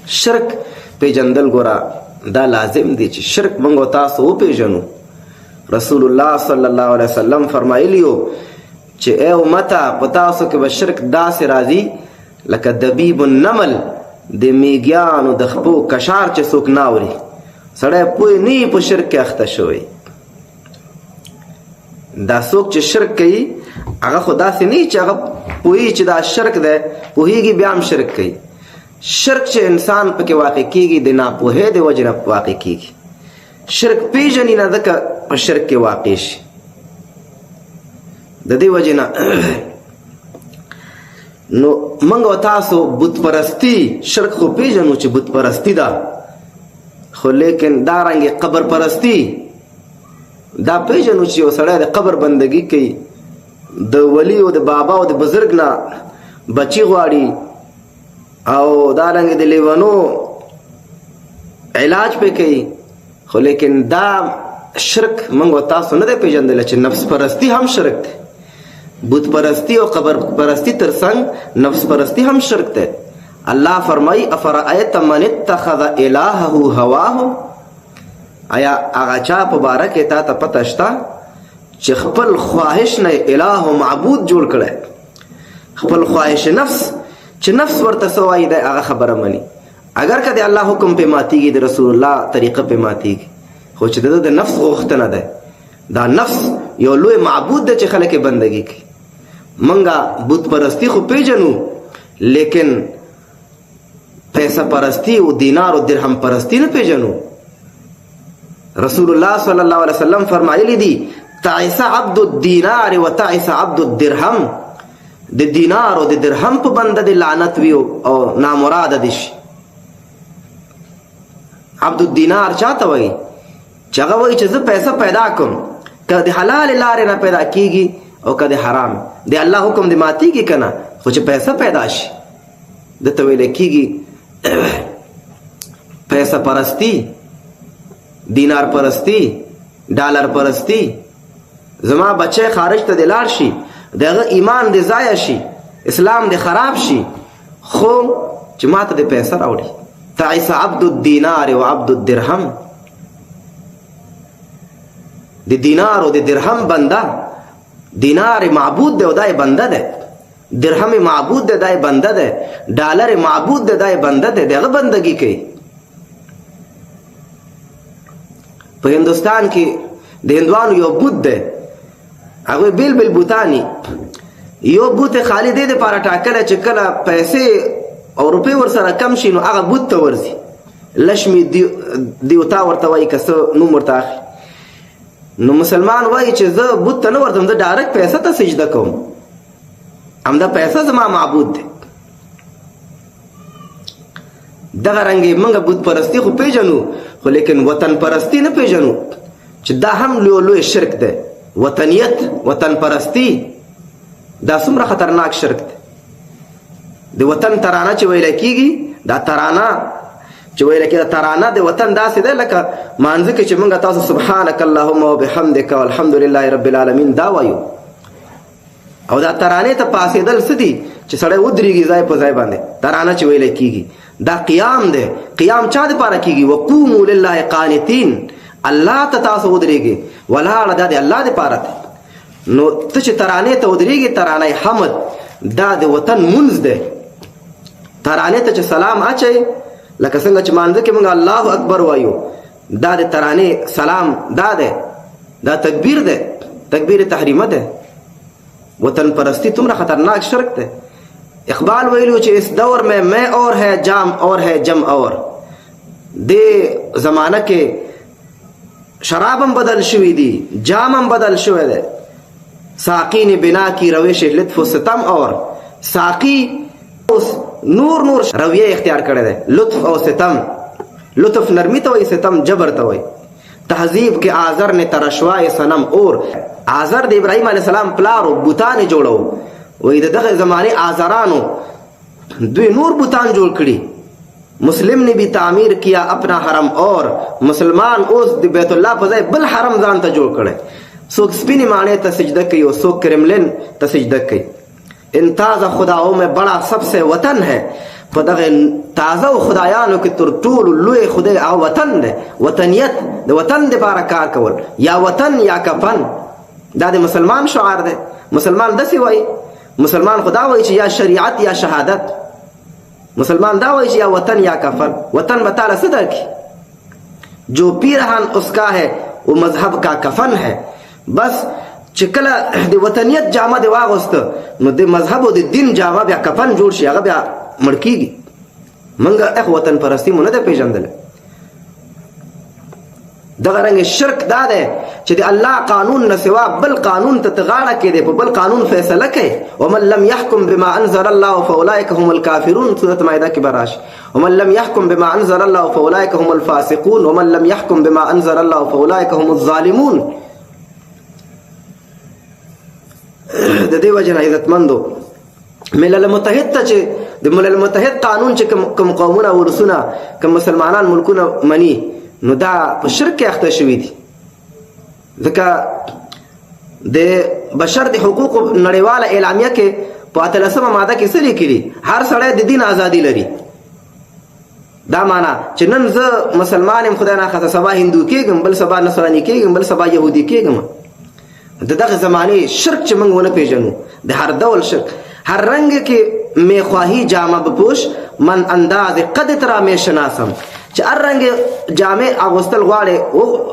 شرک پیجندل ګوره دا لازم دی چې شرک موږ تاسو وپیژنو. رسول الله صلی الله علیه وسلم فرمایلیو چې ای امته، په تاسو کې به شرک داسې راځي لکه دبیب النمل، د میږیانو د خپو کشار چې څوک نه اوري، سړی پوه نه په شرک کې اخته شوی. دا څوک چې شرک کوي هغه خو داسې نه چې هغه پوهېږي چې دا شرک دی، پوهېږي بیا هم شرک کوي. شرک چې انسان پکې واقع کېږي د ناپوهۍ د وجې نه واقع کېږي. شرک پیژني نه، ځکه په شرک کې واقع شي. د دې وجې نه نو موږ او تاسو بت پرستی شرک خو پیژنو چې بت پرستی ده، خو لیکن دا رنګ قبر پرستی دا پیژنو چې یو سړی د قبر بندگی کوي، د ولی او د بابا او د بزرګ نه بچی غواړي او دا رنګ د لیونو علاج پې کوي، خو لیکن دا شرک موږ او تاسو نه دی پیژندلی چې نفس پرستی هم شرک دی. بت پرستی او قبر پرستی ترڅنګ نفس پرستی هم شرک دی. الله فرمای، افرأیت من اتخذ الهه هواه، آیا هغه چا په باره کې تا ته پته شته چې خپل خواهش نه اله او معبود جوړ کړی، خپل خواهش نفس چې نفس ورته څه وایي دی هغه خبره مني، اگر که د الله حکم پې ماتیږي، د رسول الله طریقه پې ماتیږي، خو چې د ده د نفس غوښتنه ده، دا نفس یو لوی معبود دی چې خلک یې بندګي کوي. مونږه بت پرستی خو پیژنو، لیکن پیسه پرستی او دینار او درهم پرستی نه پیژنو. رسول الله صلی الله علیه وسلم فرمایلی دي، تعس عبد الدینار و تعس عبد الدرهم، د دینار او د درهم په بنده د لعنت وي او نامراد دي شي. عبد الدینار چاته وایي؟ چې هغه وایي چې زه پیسه پیدا کوم، که د حلال لارې نه پیدا کیږي او که د حرام، د الله حکم د ماتیږي که نه، خو چې پیسه پیدا شي. دته ویل کیږي پیسه پرستی، دینار پرستی، ډالر پرستی. زما بچی خارج ته دی لاړ شي، د هغه ایمان دی ضایع شي، اسلام دی خراب شي، خو چې ماته د پیسه راوړي. تعس عبد الدینار و عبد الدرهم، د دینار او د درهم بنده، دینار معبود دی او دای بنده دی، درهم معبود دی دای بنده دی، ډالر معبود دی دای بنده دی، دغه بندگی کوي. په هندوستان کې د هندوانو یو بت دی، هغوی بېل بېل بوتاني، یو بت خالي دې دپاره ټاکلی چې کله پیسې او روپۍ ورسره کم شي نو هغه بت ته ورځي، لشمي دیوتا ورته وایي که څه نوم ورته اخلي. نو مسلمان وایي چې زه بت ته نه ورځم، زه ډایرکټ پیسه ته سجده کوم، همدا پیسه زما معبود دی. دغه رنګ موږ بت پرستی خو پیژنو، خو لیکن وطن پرستی نه پیژنو چې دا هم لوی لوی شرک دی. وطنیت، وطن پرستی، دا څومره خطرناک شرک دی. د وطن ترانه چې ویل کیږي، دا ترانه چې ویل کیږي، ترانه د وطن داسې ده لکه مانځه کې چې موږ تاسو سبحانك اللهم وبحمدك والحمد لله رب العالمین دا وایو. او دا ترانې ته پاسېدل څه دي چې سړی ودرېږي ځای په ځای باندې، ترانه چې ویل کیږي دا قیام دی. قیام چا دپاره کیږي؟ وقوموا لله قانتین، الله ته تاسو ودرېږئ، ولاړه دا د الله دپاره دی. نو ته چې ترانې ته ودرېږي، ترانه حمد دا د وطن مونځ دی. ترانې ته چې سلام اچوي لکه څنګه چې مانځه کې موږ الله اکبر وایو، دا د ترانې سلام دا دی، دا تکبیر دی، تکبیر تحریمه ده. وطن پرستی تمره خطرناک شرک ده. اقبال ویلو چې اس دور میں میں اور ہے جام اور ہے جم اور، دې زمانہ کې شراب هم بدل شوی دي، جام هم بدل شوی دی. ساقی نے بنا کی روش لطف و ستم اور، ساقی اوس نور نور رویه اختیار کړی دی، لطف او ستم. لطف نرمی ته وایي، ستم جبر ته وایي. تهذیب کې آزر نے ترشوای صنم اور، آزر د ابراهیم علیه السلام پلار و، بوتان یې جوړو. وایي د دغه زمانې آزرانو دوی نور بوتان جوړ کړي. مسلم نے بھی تعمیر کیا اپنا حرم اور، مسلمان اوس د بیت الله په ځای بل حرم ځان ته جوړ کړی. څوک سپینې ماڼۍ ته سجده کوي او څوک کرملین ته سجده کوي. ان تازه خداؤں میں بڑا سب سے وطن ہے، په دغه تازه خدایانو کې تر ټولو لوی خدای هغه وطن دی. وطنیت، د وطن دپاره کار کول، یا وطن یا کفن، دا د مسلمان شعار دی. مسلمان داسې وایي، مسلمان خو دا وایي چې یا شریعت یا شهادت. مسلمان دا وایي چې یا وطن یا کفن. وطن به تاله څه درکړي؟ جو پیرهن اس کا ہے وہ مذهب کا کفن ہے. بس چې کله د وطنیت جامه دی واغوسته، نو د مذهب او د دین جامه بیا کفن جوړ شي، هغه بیا مړ کیږي. مونږ اخ وطن پرستی مو نه ده پیژندله. دغه رنګ شرک دا دی چې د الله قانون نه سوا بل قانون ته غاړه کې دی، په بل قانون فیصله کوي. ومن لم يحكم بما انزل الله فاولئک هم الكافرون، سورۃ مائده کې براش. ومن لم يحكم بما انزل الله فاولئک هم الفاسقون، ومن لم يحكم بما انزل الله فاولئک هم الظالمون. د دې وجه نه عزتمندو، ملل متحد ته چې د ملل متحد قانون چې کوم قومونه، ولسونه، کوم مسلمانان ملکونه مني، نو دا په شرک کې اخته شوي دي، ځکه د بشر د حقوقو نړیواله اعلامیه کې په 18مه ماده کې څه لیکلي؟ هر سړی د دین ازادي لري. دا معنا چې نن زه مسلمان یم، خدای نه خاصه سبا هندو کېږم، بل سبا نصراني کېږم، بل سبا یهودي کېږم. د دغه زمانې شرک چې موږ ونه پیژنو، د هر ډول شرک، هر رنګ کې می خواهی جامه بپوش من انداز قد ترا می شناسم، چې هر رنګ جامې اغوستل غواړې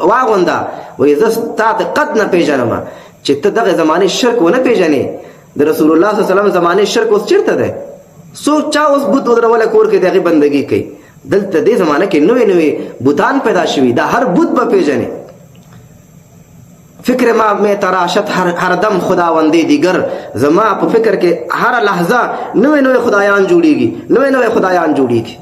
واغونده، وایي زه ستا د قد نه پیژنم. چې ته دغه زمانې شرک ونه پیژنې، د رسول الله صلی الله علیه وسلم زمانې شرک اوس چېرته دی؟ څوک چا اوس بت ودرولی کور کې د هغې بندګي کوي؟ دلته دې زمانه کې نوې نوې بوتان پیدا شوي، دا هر بت به پیژنې. فکر ما می تراشت هر دم خداوندې دیګر، زما په فکر کې هر لحظه نوې نوې خدایان جوړیږي، نوې نوې خدایان جوړیږي.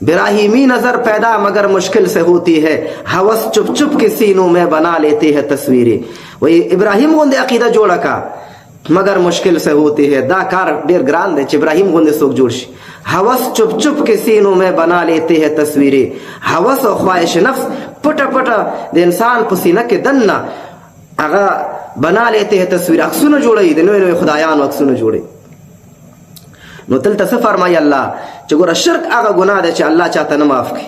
براہیمی نظر پیدا مگر مشکل سے ہوتی ہے، حوث چپ چپ کے سینوں میں بنا لیتے ہیں تصویریں. وی ابراهیم غوندې عقیده جوړه کا، مگر مشکل سے ہوتی ہے، دا کار ډیر ګران دی چې ابراهیم غوندې څوک جوړ شي. حوث چپ چپ کے سینوں میں بنا لیتے ہیں تصویریں، حوث او خواهش نفس پټه پټه د انسان په سینه کې دننه هغه بنا لیتے ہیں تصویر، عکسونه جوړوي، د نوې نوې خدایانو عکسونه جوړوي. نو دلته څه فرمایي الله؟ چې ګوره، شرک هغه ګناه ده چې الله چاته نه معاف کوي.